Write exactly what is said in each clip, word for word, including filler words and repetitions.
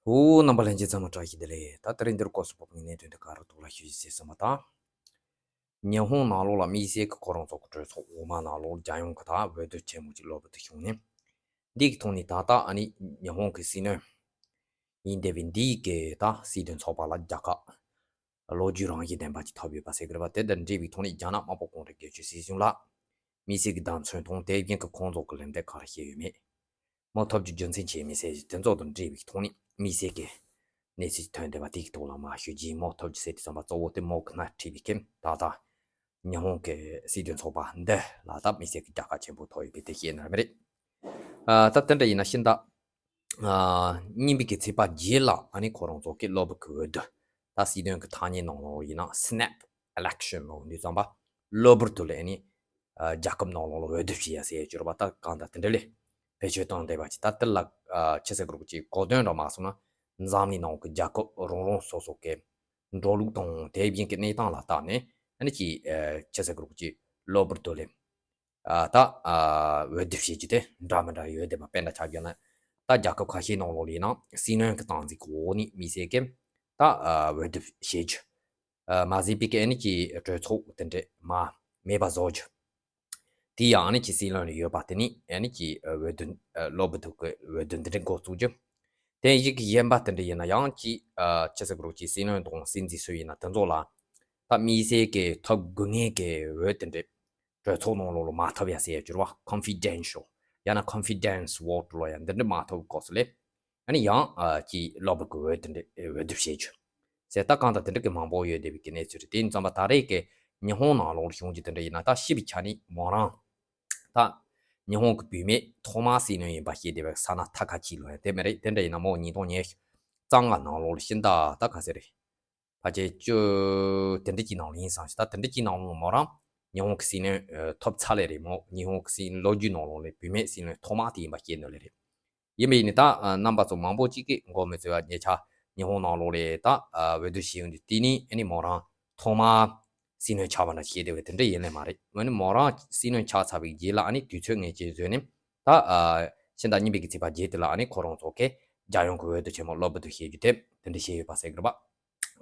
ཨོ། རྣམ་པ་ལྷན་རྒྱས་ཚང་མ་བཀྲ་ཤིས་བདེ་ལེགས། ད་དེ་རིང་འདིར་སྐོར་སུ་བབས་ངེས་གནས་དོན་དེ་ག་རུ་ཐུགས་ལ་ཞུ་ཞིག་ཟེར་སོང་བ་དང་། ཉི་ཧོང་ནང་ལོགས་ལ་དམིགས་བསལ་གྱི་ཁོ་རང་ཚོ་གི་གྲོས་ཚོགས་འོག་མ་ནང་ལོགས་རྒྱལ་ཡོངས་ཀྱི་ད་འོས་བསྡུ་ཆེན་མོ་ཅིག་གློ་བུར་དུ་བྱུང་ནས། འདི་གི་ཐོག་ནས་ད་ལྟ་ཨ་ནི་ཉི་ཧོང་གི་སྲིད་བློན་ཡིན་བསྡད་པའི་འདི་གི་ད་སྲིད་དོན་ཚོགས་པ་ལ་རྒྱལ་ཁ་ལོ་རྒྱུས་རང་བཞིན་ལྡན་པ་ཅིག་ཐོབ་ཡོད་པ་ཟེར་གྱི་རེད་པ། དེ་དང་འབྲེལ་བའི་ཐོག་ནས་རྒྱ་ནག་དམར་པོ་གུང་ཁྲན་སྒེར་གཅོད་སྲིད་གཞུང་ལ་དམིགས་བསལ་གྱི་བརྡ་མཚོན་དང་དེ་བཞིན་གྱི་ཁོང་ཚོ་གི་ལན་འདེབས་ག་རེ་བྱས་ཡོད་མེད། མོ་ཐོབ་རྒྱུ་རྒྱུ་མཚན་ཆེ་མི་སྲིད་ཅིག་དེ་ཚོ་དང་འབྲེལ་བའི་ཐོག་ནས་དམིགས་བསལ་གྱི་གནས་ཚུལ་ཐོན་བསྡད་པ་དེ་གི་ཐོག་ལ་མ་ཞུ་རྒྱུ་ཡིན། མོ་ཐོབ་རྒྱུ་ཟེར་དུས་ཙམ་པ་གཙོ་བོ་དེ་མོ་གི་སྣེ་ཁྲིད་པའི་ཁྱིམ་ད་ལྟ་ཉི་ཧོང་གི་སྲིད་དོན་ཚོགས་པ་འདི་ལ་ད་དམིགས་བསལ་གྱི་རྒྱལ་ཁ་ཆེན་པོ་ཐོབ་ཡོད་པའི་དེ་ཤེས་ན་མི་རེད། ཨ། ད་དེ་འདྲ་ཡིན་ན་ཤིན་ད། ཨ། གཉིས་པའི་གི་ཚེས་པ་བརྒྱད་ལ་ཨ་ནི་ཁོ་རང་ཚོ་གི་གློ་བུར་གི་འོས་བསྡུ། ད་སྲིད་དོན་གི་ཐ་སྙད་ནང་ལོགས་ཡིན་ན་སི་ནེབ་ཨི་ལེག་ཤན་ལབ་དུས་ཙམ་པ་གློ་བུར་དུ་ལས་ཨ་ནི། ཨ། རྒྱལ་ཁབ་ནང་ལོགས་ལ་འོས་བསྡུ་བྱེད་ཡ་ཟེར་ཡ་གྱུར་པ་ད་གང་ལྟར་དེ་འདྲ་ལས་བེད་སྤྱོད་བཏང་བསྡད་པ་ཅིག་ད་དེ་ལ། ཨ། ཆི་ཟེར་དགོས་རེད་ཅིག་གོ་དོན་འདྲ་མ་སོང་ན་འཛམ་གླིང་ནང་གི་རྒྱལ་ཁབ་རང་རང་སོ་སོ་གི་འགྲོ་ལུགས་དང་དེ་བཞིན་གྱི་གནས་སྟངས་ལ་བལྟས་ནས་ཨ་ནི་ཅིག་ཨ། ཆི་ཟེར་དགོས་རེད་ཅིག་གློ་བུར་དུ་ལས། ཨ། ད། ཨ། འོས་བསྡུ་བྱེད་རྒྱུ་དེ་འདྲ་མི་འདྲ་ཡོད་བསྡད་པ། དཔེར་ན་ཆ་བཞག་ན་ད་རྒྱལ་ཁབ་ཁ་ཤས་ནང་ལོགས་ལ་ཡིན་ན་སྲིད་བློན་གྱི་སྟངས་འཛིན་གྱི་འོག་ནས་དམིགས་བསལ་གྱི་ད། ཨ། འོས་བསྡུ་བྱེད་རྒྱུ། ཨ། མ་ཟད་པའི་གི་ཨ་ནི་ཀྱི་གྲོས་ཚོགས་དེ་འདྲས་མ་མེད་པ་བཟོ་རྒྱུ། དེ་ཡང་ཨ་ནི་ཀྱི་སྲིད་བློན་ལ་ཡོད་པ་དེ་ནི་ཨ་ནི་ཀྱི་འོས་བསྡུ། ཨ། གློ་བུར་དུ་གི་འོས་བསྡུ་འདི་འདྲས་འགོ་བཙུགས་རྒྱུ། དེ་ཡི་གི་གཞན་པ་དེ་འདྲ་ཡིན་ན་ཡང་ཀྱི། ཨ། ཆི་ཟེར་དགོས་རེད་ཀྱི་སྲིད་བློན་དང་སྲིད་འཛིན་སུ་ཡིན་ན་དེ་ཚོ་ལ་ད་དམིགས་བསལ་གྱི་ཐོབ་དགོས་ངེས་ཀྱི་འོས་དེ་འདྲས་གྲོས་ཚོགས་ནང་ལོགས་ལ་མ་ཐོབ་ཡ་ཟེར་ཡ་གྱུར་པ་ཀོན་ཕི་ཌེན་ཤལ་ཡང་ན་ཀོན་ཕི་ཌེན་སི་ཝོ་ཊི་ལབ་ཡ་འདི་འདྲ་མ་ཐོབ་སྐབས་སུ་ལས། ཨ་ནི་ཡང་། ཨ། ཀྱི་གློ་བུར་གྱི་འོས་དེ་འདྲ་འོས་བསྡུ་བྱེད་རྒྱུ། ཟེར་ད་གང་ལྟར་དེ་འདྲ་གི་མང་པོ་ཡོད་བསྡད་པའི་གི་གནས་ཚུལ་རེད། དེ་ཡིན་ཙང་པ་ད་རེས་ཀྱི་ཉི་ཧོང་ནང་ལོགས་ལ་བྱུང་རྒྱུ་དེ་འདྲ་ཡིན་ན་ད་ཤི་བའི་ཆ་ནས་མོ་རང་ད་ཉི་ཧོང་གི་བུད་མེད་ཐོག་མ་སྲིད་བློན་ཡིན་པ་ཤེས་བསྡད་པའི་ས་ན་ཐ་ཁ་ཆི་ལབ་ཡ་དེ་མི་རེད། དེ་འདྲ་ཡིན་ན་མོ་ཉིས་སྟོང་ཉི་ཤུ་རྩ་ལྔ་ནང་ལོགས་ལ་ཤི་ད་ད་ག་ཟེར་རེད། ཕལ་ཆེར་བཅུ་དེ་འདྲ་གྱི་ནང་ལ་ཡིན་བསམ་ཞིག་ད་དེ་འདྲ་གྱི་ནང་ལ་མོ་རང་ཉི་ཧོང་གི་སྲིད་བློན་ཐོབ་ཚར་ལེ་རེད། མོ་ཉི་ཧོང་གི་སྲིད་ལོ་རྒྱུས་ནང་ལོགས་ལ་བུད་མེད་སྲིད་བློན་ཐོག་མ་དེ་ཡིན་པ་ཤེས་ནི་ལེ་རེད། ཡིན་པ་ཡིན་ནི་ད་རྣམ་པ་ཚོ་མང་པོ་ཅིག་གིས་མགོ་མི་ཚོས་པ་ཉེ་ཆར་ཉི་ཧོང་ནང་ལོགས་ལ་ད་འོས་བསྡུ་བྱས་ཡོང་དུས་དེ་ནི་ཨ་ནི་མོ་རང་ཐོག་མ་སྲིད་བློན་ཆགས་པ་འདྲ་ཤེས་བསྡད་པའི་དེ་འདྲ་ཡིན་ལེ་མ་རེད། འོན་ནི་མོ་རང་སྲིད་བློན་ཆགས་ཚར་བའི་རྗེས་ལ་ཨ་ནི་དུས་ཚོད་ངེས་ཅན་བཟོས་ནས་ད་ཕྱི་ཟླ་གཉིས་པའི་གི་ཚེས་པ་བརྒྱད་དེ་ལ་ཨ་ནི་ཁོ་རང་ཚོ་གི་རྒྱལ་ཡོངས་ཀྱི་འོས་བསྡུ་ཆེན་མོ་གློ་བུར་དུ་བྱེད་རྒྱུ་དེ་དེ་འདྲ་བྱས་ཡོད་པ་ཟེར་གི་རེད་པ།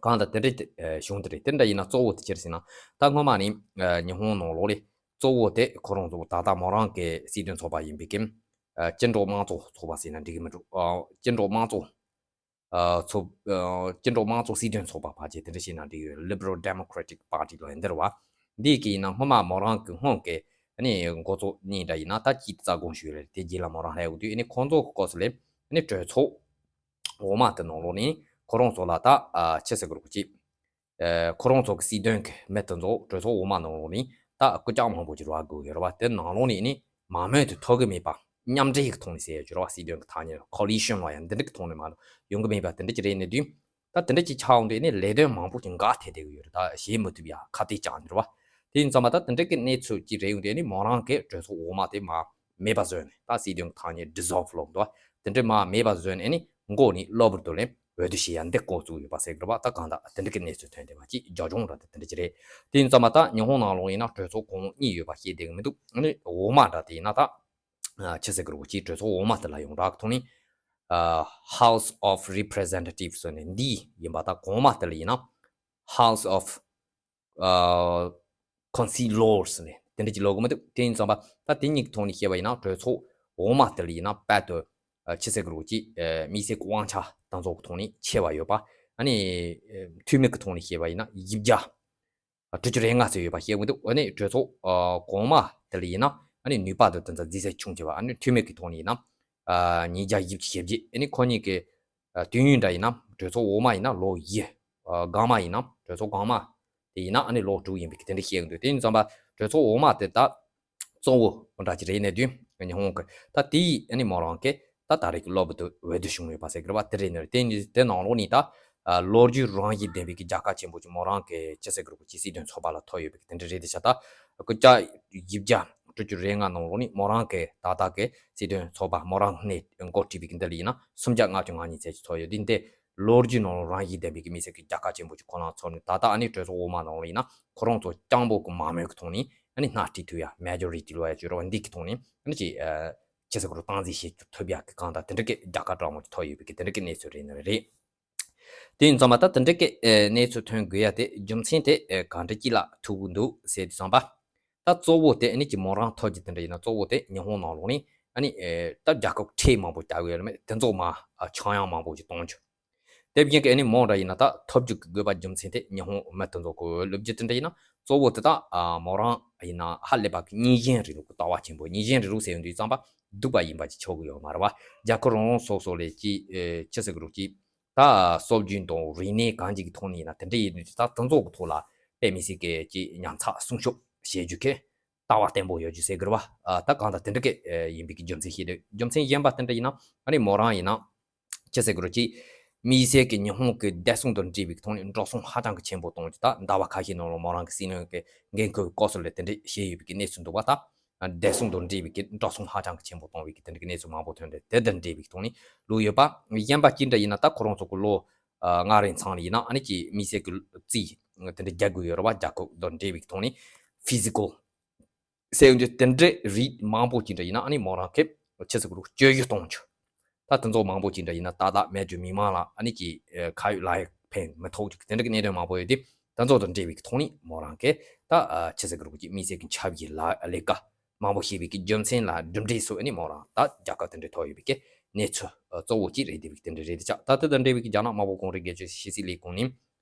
གང་ལྟར་དེ་འདྲའི་གཞུང་དེ་རེད། དེ་འདྲ་ཡིན་ན་གཙོ་བོ་དེ་ཅི་རེད་ཟེར་ན། ད་སྔོན་མ་ནས་ཉི་ཧོང་ནང་ལོགས་ལ་གཙོ་བོ་དེ་ཁོ་རང་ཚོ་ད་ལྟ་མོ་རང་གི་སྲིད་དོན་ཚོགས་པ་ཡིན་པའི་གི་སྤྱི་འགྲོས་དམངས་གཙོ་ཚོགས་པ་ཟེར་ན་འགྲིག་གི་མི་འདུག་སྤྱི་འགྲོས་དམངས་གཙོ་ཚོགས། སྤྱི་འགྲོས་དམངས་གཙོ་སྲིད་དོན་ཚོགས་པ་ཕལ་ཆེར་དེ་འདྲ་ཞིག་ན་འགྲིག་ཡོད། Liberal Democratic Party ལབ་ཡ་འདི་རེད་པ། འདི་གི་ཡིན་ན་སྔོན་མ་མོ་རང་གི་སྔོན་གི་ཨ་ནི་འགོ་གཙོ་གཉིས་འདྲ་ཡིན་ན་ད་ཅིག་རྩ་དགོངས་ཞུས་རེད། དེ་རྗེས་ལ་མོ་རང་སླེབས་ཡོང་དུས་ཨ་ནི་ཁོང་ཚོ་གི་སྐབས་སུ་ལས་ཨ་ནི་གྲོས་ཚོགས་འོག་མ་དེ་ནང་ལོགས་ནས་ཁོ་རང་ཚོ་ལ་ད་ཨ་ཆི་ཟེར་དགོས་རེད་ཅིག་ཨ་ཁོ་རང་ཚོ་གི་སྲིད་དོན་གི་མི་དེ་ཚོ་གྲོས་ཚོགས་འོག་མ་ནང་ལོགས་ནས་ད་སྐུ་རྐྱང་མང་པོ་ཅིག་རག་དགོས་ཡོད་རེད་པ། དེ་ནང་ལོགས་ནས་ཨ་ནི་མང་མོས་དེ་ཐོབ་གི་མེད་པ། མཉམ་འབྲེལ་གྱི་ཐོག་ནས་ཟེར་ཡ་ཅིག་རེད་པ། སྲིད་དོན་གྱི་ཐ་སྙད་ཀོ་ལི་ཤན་ལབ་ཡ་འདི་འདྲ་གི་ཐོག་ནས་མ་ཡོང་གི་མེད་པ་དེ་འདྲ་ཅིག་རེད། ནས་དུས་ད་དེ་འདྲ་ཅིག་ཆགས་ཡོང་དུས་ཨ་ནི་ལས་དོན་མང་པོ་ཅིག་འགག་ཐེབས་བསྡད་ཀྱི་ཡོད་རེད། ད་བྱེད་མི་ཐུབ་ཡ་ཁ་གཏད་བཅག་འདུག་པ། དེ་ཡིན་ཙང་མ་ད་དེ་འདྲ་གི་གནས་ཚུལ་ཅིག་རེད། ཡོང་དུས་ཨ་ནི་མོ་རང་གི་གྲོས་ཚོགས་འོག་མ་དེ་མ་མེད་པ་བཟོས་ནས་ད་སྲིད་དོན་གྱི་ཐ་སྙད་ཌི་སོལ་ལབ་འདུག་པ། དེ་འདྲ་མ་མེད་པ་བཟོས་ནས་ཨ་ནི་མགོ་ནས་གློ་བུར་དུ་ལས་འོས་བསྡུ་བྱེད་ཡ་འདི་འགོ་བཙུགས་ཡོད་པ་ཟེར་གི་རེད་པ། ད་གང་ལྟར་དེ་འདྲ་གི་གནས་ཚུལ་ཐོན་བསྡད་པ་ཅིག་རྒྱབ་ལྗོངས་འདྲ་དེ་དེ་འདྲ་ཅིག་རེད། དེ་ཡིན་ཙང་མ་ད་ཉི་ཧོང་ནང་ལོགས་ཡིན་ན་གྲོས་ཚོགས་གོང་གཉིས་ཡོད་པ་ཤེས་བསྡད་གི་མི་འདུག་ཨ་ནི་འོག་མ་འདྲ་དེ་ཡིན་ན་ད། ཨ་ཆི་ཟེར་གི་རེད་པ། ཅིག་གྲོས་ཚོགས་འོག་མ་དེ་ལ་ཡོངས་གྲགས་ཐོག་ནས་ཨ་House of Representatives ཟེར་ནས་འདི་ཡིན་པ། ད་གོང་མ་དེ་ལ་ཡིན་ན་House of ཨ་Councillors ཟེར་ནས་དེ་འདྲ་ཅིག་ལབ་གི་མི་འདུག་དེ་ཡིན་ཙང་པ་ད་དེ་གཉིས་ཀྱི་ཐོག་ནས་བཤད་པ་ཡིན་ན་གྲོས་ཚོགས་འོག་མ་དེ་ལ་ཡིན་ན་དཔལ་དུ་ཨ་ཆི་ཟེར་གི་རེད་པ། ཅིག་ཨ་དམིགས་བསལ་གྱི་དབང་ཆ་དེ་ཚོ་གི་ཐོག་ནས་ཆེ་བ་ཡོད་པ། ཨ་ནི་ཨ་འཐུས་མི་གི་ཐོག་ནས་བཤད་པ་ཡིན་ན་བཞི་བརྒྱ་དྲུག་ཅུ་རེ་ལྔ་ཙམ་ཡོད་པ་བཤད་གི་འདུག་ཨ་ནི་གྲོས་ཚོགས་ཨ་གོང་མ་དེ་ལ་ཡིན་ན་ཨ་ནི་ནུས་པ་དང་དེ་ཚོ་འཛིན་ཚད་ཆུང་ཆེ་བ། ཨ་ནི་འཐུས་མི་གི་ཐོག་ནས་ཡིན་ན་ཨ་ཉིས་བརྒྱ་བཞི་བཅུ་ཞེ་བརྒྱད། ཨ་ནི་ཁོ་གཉིས་ཀྱི་ཨ་དུས་ཡུན་འདྲ་ཡིན་ན་གྲོས་ཚོགས་འོག་མ་ཡིན་ན་ལོ་བཞི། ཨ་སྒང་མ་ཡིན་ན་གྲོས་ཚོགས་སྒང་མ་དེ་ཡིན་ན་ཨ་ནི་ལོ་དྲུག་ཡིན་པའི་གི་དེ་འདྲ་བཤད་གི་འདུག་དེ་ཡིན་ཙང་པ་གྲོས་ཚོགས་འོག་མ་དེ་ད་གཙོ་བོ་འདྲ་ཅིག་རེད། ནས་དུས་ཉི་ཧོང་གི་ད་དེ་ཡིས་ཨ་ནི་མོ་རང་གི་ད་ད་རེས་ཀྱི་གློ་བུར་དུ་འོས་བསྡུ་བྱུང་ཡོད་པ་ཟེར་གི་རེད་པ། དེ་རེད། ནས་དེ་དེ་ནང་ལོགས་ནས་ད་ཨ་ལོ་རྒྱུས་རང་བཞིན་ལྡན་པའི་གི་རྒྱལ་ཁ་ཆེན་པོ་ཅིག་མོ་རང་གི་ཅི་ཟེར་གི་རེད་པ། ཅིག་སྲིད་དོན་ཚོགས་པ་ལ་ཐོབ་ཡོད་པའི་གི་དེ་འདྲ་རེད། དེ་ཤ་ད་སྐུ་ཕྱྭ་བཞི་བརྒྱ་དྲུག་ཅུ་རེ་ལྔ་ནང་ལོགས་ནས་མོ་རང་གི་ད་ལྟ་གི་སྲིད་དོན་ཚོགས་པ་མོ་རང་ནས་འགོ་ཁྲིད་པའི་གི་འདི་ལ་ཡིན་ན་སུམ་བརྒྱ་ལྔ་བཅུ་ང་གཉིས་ཙམ་ཅིག་ཐོབ་ཡོད། དེ་འདི་ལོ་རྒྱུས་ནང་ལོགས་རང་བཞིན་ལྡན་པའི་གི་དམིགས་བསལ་གྱི་རྒྱལ་ཁ་ཆེན་པོ་ཅིག་ཁོ་རང་ཚོར་ནས། ད་ལྟ་ཨ་ནི་གྲོས་ཚོགས་འོག་མ་ནང་ལ་ཡིན་ན་ཁོ་རང་ཚོ་རྐྱང་པོ་གི་མང་མོས་ཀྱི་ཐོག་ནས་ཨ་ནི་སྣེ་ཁྲིད་ཐུབ་ཡ་མེ་ཇོ་རི་ཊི་ལབ་ཡ་ཅིག་ཡོད་རེད་པ། འདི་གི་ཐོག་ནས་ཨ་ནི་ཅིག་ཨ་ ཅི་ཟེར་དགོས་རེད། སྟངས་འཛིན་བྱེད་ཐུབ་ཡག་གི་གང་ལྟར་དེ་འདྲ་གི་རྒྱལ་ཁ་གྲངས་མང་ཅིག་ཐོབ་ཡོད་པའི་གི་དེ་འདྲ་གི་གནས་ཚུལ་རེད་ནི་རེད། དེ་ཡིན་ཙང་མ་ད་དེ་འདྲ་གི་ཨེ་གནས་ཚུལ་ཐོན་དགོས་ཡ་དེ་རྒྱུ་མཚན་དེ་ཨེ་གང་འདྲ་ཅིག་ལ་ཐུག་གི་འདུག་ཟེར་དུས་ཙམ་པ། ད་གཙོ་བོ་དེ་ཨ་ནི་ཅིག་མོ་རང་ཐོབ་རྒྱུ་དེ་འདྲ་ཡིན་ན་གཙོ་བོ་དེ་ཉི་ཧོང་ནང་ལོགས་ནས་ཨ་ནི་ཨེ་ད་རྒྱལ་ཁབ་ཁྲལ་མང་པོ་རྒྱག་གི་ཡོད་རེད་མེད། དེ་ཚོ་མ་ཨ་ཆག་ཡང་མང་པོ་ཅིག་གཏོང་རྒྱུ། དེ་བཞིན་གི་ཨ་ནི་མོ་འདྲ་ཡིན་ན་ད་ཐོབ་རྒྱུ་གི་དགོས་པ་རྒྱུ་མཚན་དེ་ཉི་ཧོང་མི་དེ་ཚོ་གི་ལབ་རྒྱུ་དེ་འདྲ་ཡིན་ན་གཙོ་བོ་དེ་ད་ཨ་མོ་རང་ཡིན་ན་ཧ་ལས་པ་གི་གཉིས་གཞན་རིང་ལུགས་གི་ལྟ་བ་ཆེན་པོ། གཉིས་གཞན་རིང་ལུགས་ཟེར་ཡོང་དུས་ཙམ་པ་སྡུག་པ་ཡིན་པ་ཅིག་ཆགས་གི་ཡོད་མ་རེད་པ། རྒྱལ་ཁབ་རང་རང་སོ་སོ་ལས་ཀྱི་ཨེ་ཅི་ཟེར་གི་རེད། ཀྱི་ད་སྲོལ་རྒྱུན་དང་རིག་གནས་གང་ཅིག་གི་ཐོག་ནས་ཡིན་ན་དེ་འདྲ་ཡིན་དུས་ད་དེ་ཚོ་གི་ཐོག་ལ་དཔེ་མི་སྲིད་ཀྱི་ཀྱི་ཉར་ཚགས་སྲུང་སྐྱོབ་བྱེད་རྒྱུ་གི་ལྟ་བ་བརྟན་པོ་ཡོད་རྒྱུ་ཟེར་གི་རེད་པ། ཨ་ད་གང་ལྟར་དེ་འདྲ་གི་ཨེ་ཡིན་པའི་གི་རྒྱུ་མཚན་ཤེས་འདུག་རྒྱུ་མཚན་གཞན་པ་དེ་འདྲ་ཡིན་ན་ཨ་ནི་མོ་རང་ཡིན་ན་ཅི་ཟེར་གི་རེད། ཀྱི་དམིགས་བསལ་གྱི་ཉི་ཧོང་གི་བདེ་སྲུང་དང་འབྲེལ་བའི་ཐོག་ནས་འགྲོ་སོང་ཧ་ཅང་གི་ཆེན་པོ་གཏོང་རྒྱུ། ད་ཟླ་བ་ཁ་ཤས་ནང་ལ་མོ་རང་གི་སྲིད་བློན་གྱི་འགན་ཁུར་སྐབས་སུ་ལ་དེ་འདྲ་བྱས་ཡོད་པའི་གི་གནས་ཚུལ་འདུག་པ། ད་བདེ་སྲུང་དང་འབྲེལ་བའི་གི་འགྲོ་སོང་ཧ་ཅང་གི་ཆེན་པོ་གཏོང་བའི་གི་དེ་འདྲ་གི་གནས་ཚུལ་མང་པོ་ཐོན་ཏེ་དེ་དང་འབྲེལ་བའི་གི་ཐོག་ནས་ལུས་ཡོད་པ། གཞན་པ་ཅི་འདྲ་ཡིན་ན་ད་ཁོ་རང་ཚོ་གི་ལོ་ལྔ་རིང་ཚང་ལ་ཡིན་ན་ཨ་ནི་ཀྱི་དམིགས་བསལ་གྱི་རྩིས་དེ་འདྲ་རྒྱག་དགོས་ཡོད་རེད་པ། རྒྱལ་ཁབ་དང་འབྲེལ་བའི་གི་ཐོག་ནས་ཕི་ཟི་ཀལ་ཟེར་ཡོང་དུས་དེ་འདྲའི་རིགས་མང་པོ་ཅིག་འདྲ་ཡིན་ན་ཨ་ནི་མོ་རང་གི་ཆི་ཟེར་གི་རེད། བཅོས་སྒྱུར་གཏོང་རྒྱུ། ད་དེ་ཚོ་མང་པོ་ཅིག་འདྲ་ཡིན་ན་ཏག་ཏག་མེད་རྒྱུ། མི་མང་ལ་ཨ་ནི་ཀྱི་ཁ་ཡོད་ལག་ཡོད་ཕན་མི་ཐོགས་རྒྱུ་དེ་འདྲ་གི་གནད་དོན་མང་པོ་ཡོད་དེ། དེ་ཚོ་དང་འབྲེལ་བའི་ཐོག་ནས་མོ་རང་གི་ད་ཆི་ཟེར་གི་རེད། ཀྱི་དམིགས་བསལ་གྱི་ཆབ་ཡིན་ལ་ལས་ཀ་མང་པོ་བྱས་པའི་གི་རྒྱུ་མཚན་ལ་གྲུབ་འབྲས་སུ་ཨ་ནི་མོ་རང་ད་རྒྱལ་ཁ་དེ་འདྲ་ཐོབ་ཡོད་པའི་གི་གནས་ཚུལ་གཙོ་བོ་ཅིག་རེད། དེ་བའི་དེ་འདྲ་རེད་དེ་ཆགས། ད་དེ་དང་འབྲེལ་བའི་གི་རྒྱ་ནག་དམར་པོ་གངས་རིའི་རྒྱལ་གཅེས་ཕྱི་སྲིད་ལས་ཁུངས་ནས་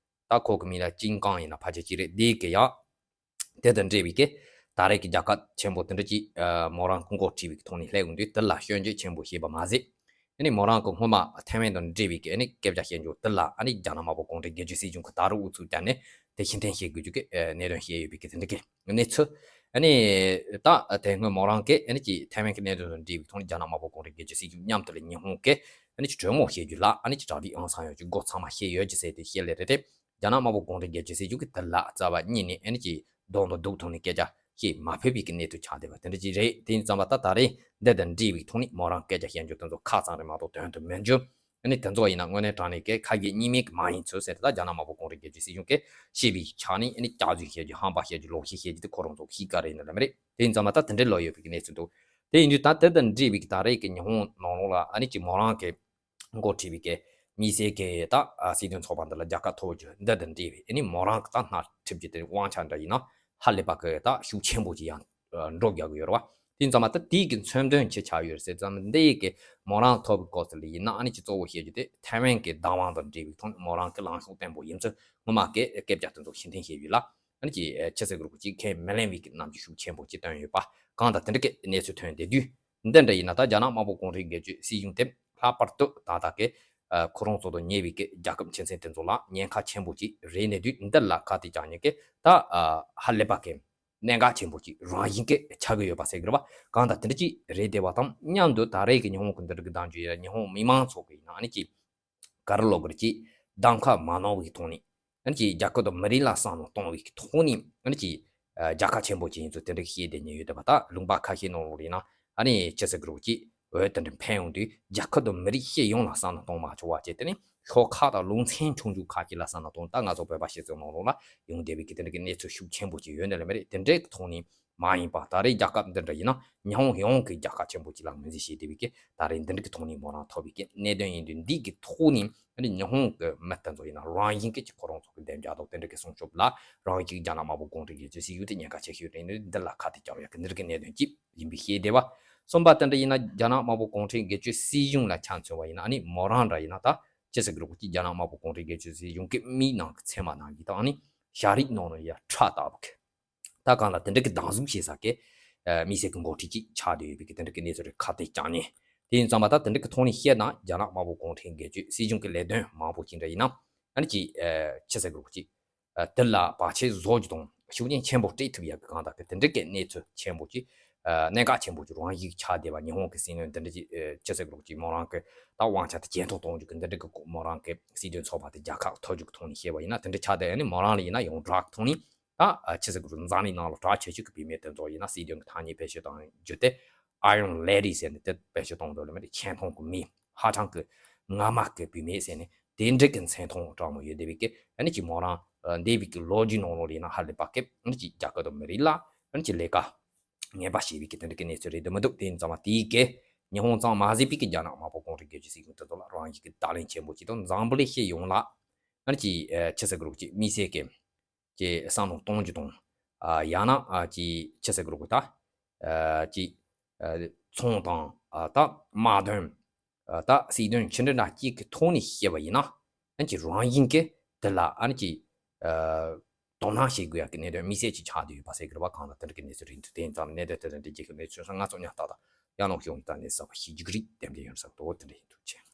ད་ཁོ་གི་མིང་ལ་ཅིན་ཀང་ཡིན་ན་ཕལ་ཆེར་ཅིག་རེད། དེ་གི་ཡང་དེ་དང་འབྲེལ་བའི་གི་ད་རེས་ཀྱི་རྒྱལ་ཁ་ཆེན་པོ་དེ་འདྲ་ཅིག་ཨ་མོ་རང་གི་འགོ་ཁྲིད་པའི་གི་ཐོག་ནས་སླེབས་ཡོང་དུས་དེ་ལ་སྐྱོན་བརྗོད་ཆེན་པོ་བྱས་པ་མ་ཟད། ཨ་ནི་མོ་རང་གི་སྔོན་མ་ཐའེ་ཝན་དང་འབྲེལ་བའི་གི་ཨ་ནི་སྐད་ཆ་བཤད་རྒྱུ་དེ་ལ་ཨ་ནི་རྒྱ་ནག་དམར་པོ་གངས་རིའི་རྒྱལ་གཅེས་སྲིད་གཞུང་གི་ད་རུང་ཨུ་ཚུགས་བརྒྱབ་ནས་དེ་ཕྱིར་འཐེན་བྱེད་དགོས་རྒྱུ་གི་ཨ་གནད་དོན་བཤད་ཡོད་པའི་གི་དེ་འདྲ་གི་གནས་ཚུལ། ཨ་ནི་ད་དེ་སྔོན་མོ་རང་གི་ཨ་ནི་ཅིག་ཐའེ་ཝན་གི་གནད་དོན་དང་འབྲེལ་བའི་ཐོག་ནས་རྒྱ་ནག་དམར་པོ་གངས་རིའི་རྒྱལ་གཅེས་སྲིད་གཞུང་མཉམ་དུ་ལ་ཉི་ཧོང་གི་ཨ་ནི་ཅིག་གྲོས་མོལ་བྱེད་རྒྱུ་ལ་ཨ་ནི་ཅིག་གྲ་སྒྲིག་ཨང་སང་ཡོད་ཀྱི་འགོ་ཚང་མ་བྱས་ཡོད་ཀྱི་ཟེར་ཏེ་བཤད་ལེ་རེད་དེ། རྒྱ་ནག་དམར་པོ་གངས་རིའི་རྒྱལ་གཅེས་སྲིད་གཞུང་གིས་དེ་ལ་རྩ་བ་ཉིད་ནས་ཨ་ནི་ཅིག་གདོང་དུ་འདུག་ཐོག་ནས་སྐད་ཆ་བཤད་མ་ཕོད་པའི་གི་གནས་ཚུལ་ཆགས་བསྡད་པ་དེ་འདྲ་ཅིག་རེད། དེ་ཡིན་ཙང་མ་ད་ད་རེས་འདི་དང་འབྲེལ་བའི་ཐོག་ནས་མོ་རང་སྐད་ཆ་བཤད་རྒྱུ་དེ་ཚོ་ཁ་ཙམ་རེད་མ་གཏོགས་དོན་དུ་མི་འགྱུར། ཨ་ནི་དེ་ཚོ་ཡིན་ན་དངོས་གནས་དྲང་གནས་ཀྱི་ཁ་ཞེ་གཉིས་མེད་ཀྱི་མ་ཡིན་ཚུལ་ཟེར་ཏེ། ད་རྒྱ་ནག་དམར་པོ་གངས་རིའི་རྒྱལ་གཅེས་སྲིད་གཞུང་གིས་བཤད་པའི་ཆ་ནས་ཨ་ནི་སྐྱག་རྫུན་བཤད་རྒྱུ་ཧམ་པ་བཤད་རྒྱུ་ལོག་བཤད་བཤད་རྒྱུ་དེ་ཁོ་རང་ཚོ་གི་གཤིས་ཀ་རེད་ནི་ལ་མི་རེད། དེ་ཡིན་ཙང་མ་ད་དེ་འདྲ་ལོག་ཡོད་པའི་གནས་ཚུལ་འདུག་དེ་ཡིན་དུས་ད་དེ་དང་འབྲེལ་བའི་ད་རེས་ཀྱི་ཉི་ཧོང་ནང་ལོགས་ལ་ཨ་ནི་ཅིག་མོ་རང་གི་འགོ་ཁྲིད་པའི་གི་དམིགས་བསལ་གྱི་ད་ཨ་སྲིད་དོན་ཚོགས་པ་འདི་ལ་རྒྱལ་ཁ་ཐོབ་རྒྱུ་འདི་དང་འབྲེལ་བའི་ཨ་ནི་མོ་རང་གི་ད་སྣེ་ཁྲིད་རྒྱུ་དེ་དབང་ཆ་འདྲ་ཡིན་ན་ཧ་ལས་པ་གི་ད་ཤུགས་ཆེན་པོ་ཅིག་ཡང་འགྲོ་རྒྱག་གི་ཡོད་རེད་བ། དེ་ཙམ་མ་ད་དེའི་གི་མཚོན་དོན་ཅི་ཆགས་ཡོད་ཟེར་ཙམ་འདི་ཡི་གི་མོ་རང་ཐོབ་པའི་སྐབས་སུ་ལ་ཡིན་ན་ཨ་ནི་ཅིག་གཙོ་བོ་བཤད་རྒྱུ་དེ་ཐའེ་ཝན་གི་བདག་དབང་དང་འབྲེལ་བའི་ཐོག་ནས་མོ་རང་གི་ལངས་ཕྱོགས་བརྟན་པོ་ཡིན་ཚུལ་སྔོན་མ་གི་སྐད་ཆ་དེ་ཚོ་ཕྱིར་འཐེན་བྱས་ཡོད་ལ། ཨ་ནི་ཅིག་ཆི་ཟེར་དགོས་རེད། ཅིག་ཁས་མི་ལེན་པའི་གི་རྣམ་འགྱུར་ཤུགས་ཆེན་པོ་ཅིག་བསྟན་ཡོད་པ་གང་དང་དེ་འདྲ་གི་གནས་ཚུལ་ཐོན་བསྡད་དུས། འདི་འདྲ་ཡིན་ན་ད་རྒྱ་ནག་དམར་པོ་གངས་རིའི་རྒྱལ་གཅེས་སྲིད་གཞུང་དེ་ལྷག་པར་དུ་ད་ལྟ་གི་ཁོ་རང་ཚོ་དང་ཉེ་བའི་གི་རྒྱལ་ཁབ་ཆེ་ཚན་དེ་ཚོ་ལ་ཉེན་ཁ་ཆེན་པོ་ཅིག་རེད་གནས་དུས། འདི་ལ་ཁ་གཏད་བཅག་མཁན་གི་ད་ཧ་ལས་པ་གི་གནད་འགག་ཆེན་པོ་ཅིག་རང་བཞིན་གི་ཆགས་ཀྱི་ཡོད་པ་ཟེར་གི་རེད་བ། གང་དང་དེ་འདྲ་ཅིག་རེད་བསྡད་པ་དང་མཉམ་དུ་ད་རེས་ཀྱི་ཉི་ཧོང་གི་འདི་འདྲ་གི་གདམ་རྒྱུ་ཡིན་ན་ཉི་ཧོང་མི་མང་ཚོ་གི་ཡིན་ན་ཨ་ནི་ཅིག་ག་རེ་ལབ་དགོས་རེད། ཅིག་གདམ་ཁ་མ་གནང་བའི་ཐོག་ནས་ཨ་ནི་ཅིག་རྒྱལ་ཁབ་དང་མི་རིགས་ལ་བསམ་བློ་གཏོང་བའི་ཐོག་ནས་ཨ་ནི་ཅིག་ཨ་རྒྱལ་ཁ་ཆེན་པོ་ཅིག་ཡིན་ཚུལ་དེ་འདྲ་བཤད་བསྡད་མཁན་ཡོད་བསྡད་པ། ད་ལུང་པ་ཁ་ཤས་ནང་ལོགས་ཡིན་ན་ཨ་ནི་ཅི་ཟེར་གི་རེད། ཅིག་འོས་དེ་འདྲ་ཕན་ཡོང་དུས་རྒྱལ་ཁབ་དང་མི་རིགས་སྤྱི་ཡོངས་ལ་བསམ་བློ་གཏོང་མ་ཆོག་པ་བྱས། དེ་ནི་ཤོག་ཁག་དང་ལུང་ཚན་ཆུང་ཆུང་ཁ་ཤས་ལ་བསམ་བློ་གཏོང་། ད་ང་ཚོ་བོད་པ་སྤྱི་ཚོགས་ནང་ལོགས་ལ་ཡོང་བསྡད་པའི་གི་དེ་འདྲ་གི་གནས་ཚུལ་ཤུགས་ཆེན་པོ་ཅིག་ཡོད་ནི་ལ་མི་རེད། དེ་འདྲའི་ཐོག་ནས་མ་ཡིན་པ་ད་རེས་རྒྱལ་ཁབ་འདི་འདྲ་ཡིན་ན་ཉི་ཧོང་ཡོངས་ཀྱི་རྒྱལ་ཁ་ཆེན་པོ་ཅིག་ལ་ངོས་འཛིན་བྱས་བསྡད་པའི་གི་ད་རེས་འདི་འདྲ་གི་ཐོག་ནས་མོ་རང་ཐོབ་པའི་གི་གནད་དོན་ཡིན་དུས། འདི་གི་ཐོག་ནས་ཨ་ནི་ཉི་ཧོང་གི་མི་དེ་ཚོ་ཡིན་ན་རང་བཞིན་གི་ཁོ་རང་ཚོ་གི་བདེ་འཇགས་དང་དེ་འདྲ་གི་སྲུང་སྐྱོབ་ལ་རང་བཞིན་གྱི་རྒྱ་ནག་དམར་པོ་གངས་རིའི་རྒྱལ་གཅེས་སྲིད་གཞུང་དེ་ཉེན་ཁ་ཆེ་ཤོས་རེད་ནི་འདི་ལ་ཁ་གཏད་བཅག་ཡག་གི་འདི་འདྲ་གི་གནད་དོན་ཅིག་ཡིན་པའི་ཤེས་བསྡད་པ། གསུམ་པ་དེ་འདྲ་ཡིན་ན་རྒྱ་ནག་དམར་པོ་གངས་རིའི་རྒྱལ་གཅེས་སྲིད་གཞུང་ལ་ཆ་མཚོན་པ་ཡིན་ན་ཨ་ནི་མོ་རང་འདྲ་ཡིན་ན་ད་ཅི་ཟེར་གི་རེད། ཅིག་རྒྱ་ནག་དམར་པོ་གངས་རིའི་རྒྱལ་གཅེས་སྲིད་གཞུང་གི་མིག་ནང་གི་ཚེར་མ་ནང་གི་ད་ཨ་ནི་ཤ་རིགས་ནང་ནས་ཡ་ཁྲག་ལྟ་བུ་གི་ད་གང་ལ་དེ་འདྲ་གི་སྡང་ཟུག་བྱེད་ས་གི་ཨ་དམིགས་བསལ་གི་འགོ་ཁྲིད་ཅིག་ཆགས་བསྡད་ཡོད་པའི་གི་དེ་འདྲ་གི་གནས་ཚུལ་རེད། ཁ་གཏད་བཅག་ནས། དེ་ཡིན་ཙང་མ་ད་དེ་འདྲ་གི་ཐོག་ནས་བཤད་ན་རྒྱ་ནག་དམར་པོ་གངས་རིའི་རྒྱལ་གཅེས་སྲིད་གཞུང་གི་ལས་དོན་མང་པོ་ཅིག་འདྲ་ཡིན་ན་ཨ་ནི་ཅིག་ཨ་ཅི་ཟེར་དགོས་རེད། ཅིག་ཨ་དེ་ལ་བར་ཆད་བཟོ་རྒྱུ་དང་ཤུགས་རྐྱེན་ཆེན་པོ་སྤྲད་ཐུབ་ཡག་གི་གང་ལྟར་གི་དེ་འདྲ་གི་གནས་ཚུལ་ཆེན་པོ་ཅིག་ཨ་གནད་འགག་ཆེན་པོ་ཅིག་རང་བཞིན་ཆགས་བསྡད་པ། ཉི་ཧོང་གི་སྲིད་བློན་འདི་འདྲ་ཅིག་ཨ་ཅི་ཟེར་དགོས་རེད། ཅིག་མོ་རང་གི་ད་དབང་ཆ་དེ་ཇེ་མཐོར་གཏོང་རྒྱུ་གི་འདི་འདྲ་གི་མོ་རང་གི་སྲིད་དོན་ཚོགས་པ་དེ་རྒྱལ་ཁ་ཐོབ་རྒྱུ་གི་ཐོག་ནས་བཤད་པ་ཡིན་ན་དེ་འདྲ་ཆགས་བསྡད་ཡ་ནི་མོ་རང་ལ་ཡིན་ན་ཡང་དྲག་གི་ཐོག་ནས། ད་ཨ་ཅི་ཟེར་དགོས་རེད། འཛམ་གླིང་ནང་ལ་གྲགས་ཆེ་ཤོས་ཀྱི་བུད་མེད་དེ་ཚོ་ཡིན་ན་སྲིད་དོན་གྱི་ཐ་སྙད་བེད་སྤྱོད་གཏོང་རྒྱུ་དེ་Iron Lady ཟེར་ནས་དེ་བེད་སྤྱོད་གཏོང་འདུག་ལ་མི་རེད། ཆེ་མཐོང་གི་མི་ཧ་ཅང་གི་ངར་མ་གི་བུད་མེད་ཟེར་ནས་དེ་འདྲ་གི་མཚན་མཐོང་དྲག་མོ་ཡོད་བསྡད་པའི་གི་ཨ་ནི་ཅིག་མོ་རང་འདས་པའི་གི་ལོ་རྒྱུས་ནང་ལོགས་ལ་ཡིན་ན་ཧ་ལས་པ་གི་ཨ་ནི་ཅིག་རྒྱལ་ཁབ་དང་མི་རིགས་ལ་ཨ་ནི་ཅིག་ལས་ཀ་ངན་པ་བྱས་པའི་གི་དེ་འདྲ་གི་གནས་ཚུལ་རེད་འདུག་མི་འདུག་དེ་ཡིན་ཙང་མ་དེའི་གི་ ཉི་ཧོང་ཙང་མ་ཟད་པའི་གི་རྒྱ་ནག་དམར་པོ་གོང་རིམ་རྒྱལ་སྤྱིའི་སྲིད་གཞུང་དེ་ཚོ་ལ་རང་བཞིན་གྱི་བརྡ་ལན་ཆེན་པོ་ཅིག་དང་འཛམ་བུ་གླིང་སྤྱི་ཡོངས་ལ་ཨ་ནི་ཅིག་ཆི་ཟེར་དགོས་རེད་ཅིག་དམིགས་བསལ་གྱི་ཅིག་བསམ་བློ་གཏོང་རྒྱུ་དང་ཡང་ན་ཅིག་ཆི་ཟེར་དགོས་རེད་ད་ཅིག་ཚོང་དང་ད་དམག་དོན་ད་སྲིད་དོན་ཆི་འདྲ་འདྲ་གཅིག་གི་ཐོག་ནས་བཤད་པ་ཡིན་ན་ཨ་ནི་ཅིག་རང་བཞིན་གྱི་དེ་ལ་ཨ་ནི་ཅིག་དོ་སྣང་བྱེད་དགོས་ཡག་གི་གནད་དོན་དམིགས་བསལ་ཅིག་ཆགས་བསྡད་ཡོད་པ་ཟེར་གི་རེད་པ། གང་ལ་དེ་འདྲ་གི་གནས་ཚུལ་རིང་དུ་དེ་ཡིན་ཙང་གནད་དོན་དེ་དང་འབྲེལ་རྒྱལ་ཁབ་གནས་ཚུལ་ང་ཚོ་ཉག་ཏག་ཏག་ཡང་ལོང་ཤོང་ད་གནས་ཚུལ་གསར་པ་ཤེས་རྒྱུ་གི་རིགས་དེ་འདྲ་ཡོང་ས་དོ་དེ་འདྲ་ཡིན་འདུག་ཅེས།